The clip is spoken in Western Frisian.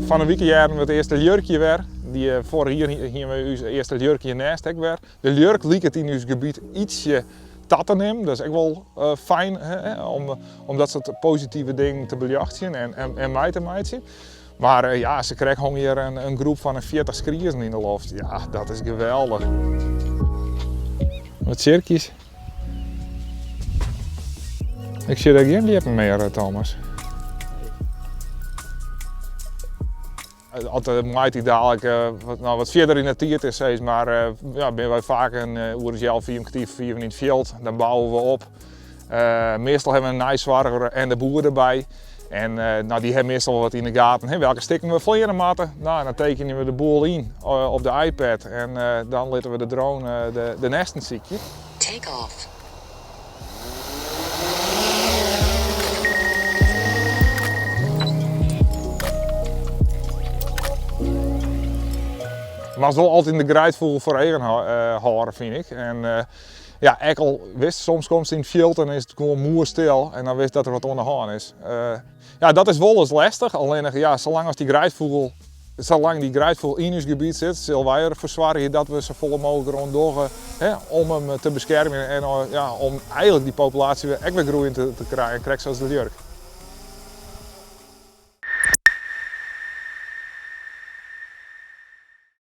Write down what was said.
Fan 'e wike hearden we it earste ljurkje wer. Dy, foarich jier hiene we ús earste ljurkje nêst ek wer. De ljurk liket yn ús gebiet ytsje ta te nimmen. Dat is ek wol fijn hè, om dat soart positive dingen te beljochtsjen en mei te meitsjen. Mar ja, sakrekt hong hjir in groep fan in 40 skriezen yn de loft. Ja, dat is geweldich. Wat tsjirkjes. Ik sjoch dêr gjin ljippen mear, Thomas. As de maitiid dalik wat, wat fierder yn de tiid is, sis mar, ja, binne wy faak in oere as healwei fiif, kertier foar fiven yn it fjild. Dan bouwe we op. Meastal hawwe we in neisoarger en de boer derby. En no, dy hawwe meastal wol wat yn de gaten, hè, welke stikken we fleane moatte. No, en dan tekenje we de boel yn op de iPad en dan litte we de drone de nêsten sykje. Take off. Moatst wol altyd de greidfûgel foar eagen hâlde, fyn ik. En ja, ek al wist, soms komst yn it fjild en is it gewoan moerstil en dan wist dat der wat oan de hân is. Ja, dat is wolris lestich, allinnich ja, salang as dy greidfûgel, salang dy greidfûgel yn ús gebiet sit, sille wy derfoar soargje dat we safolle mooglik deroan dogge, hè, om him te beskermjen en ja, om eigentlik dy populaasje ek wer groeiend te krijen, krekt sa as de ljurk.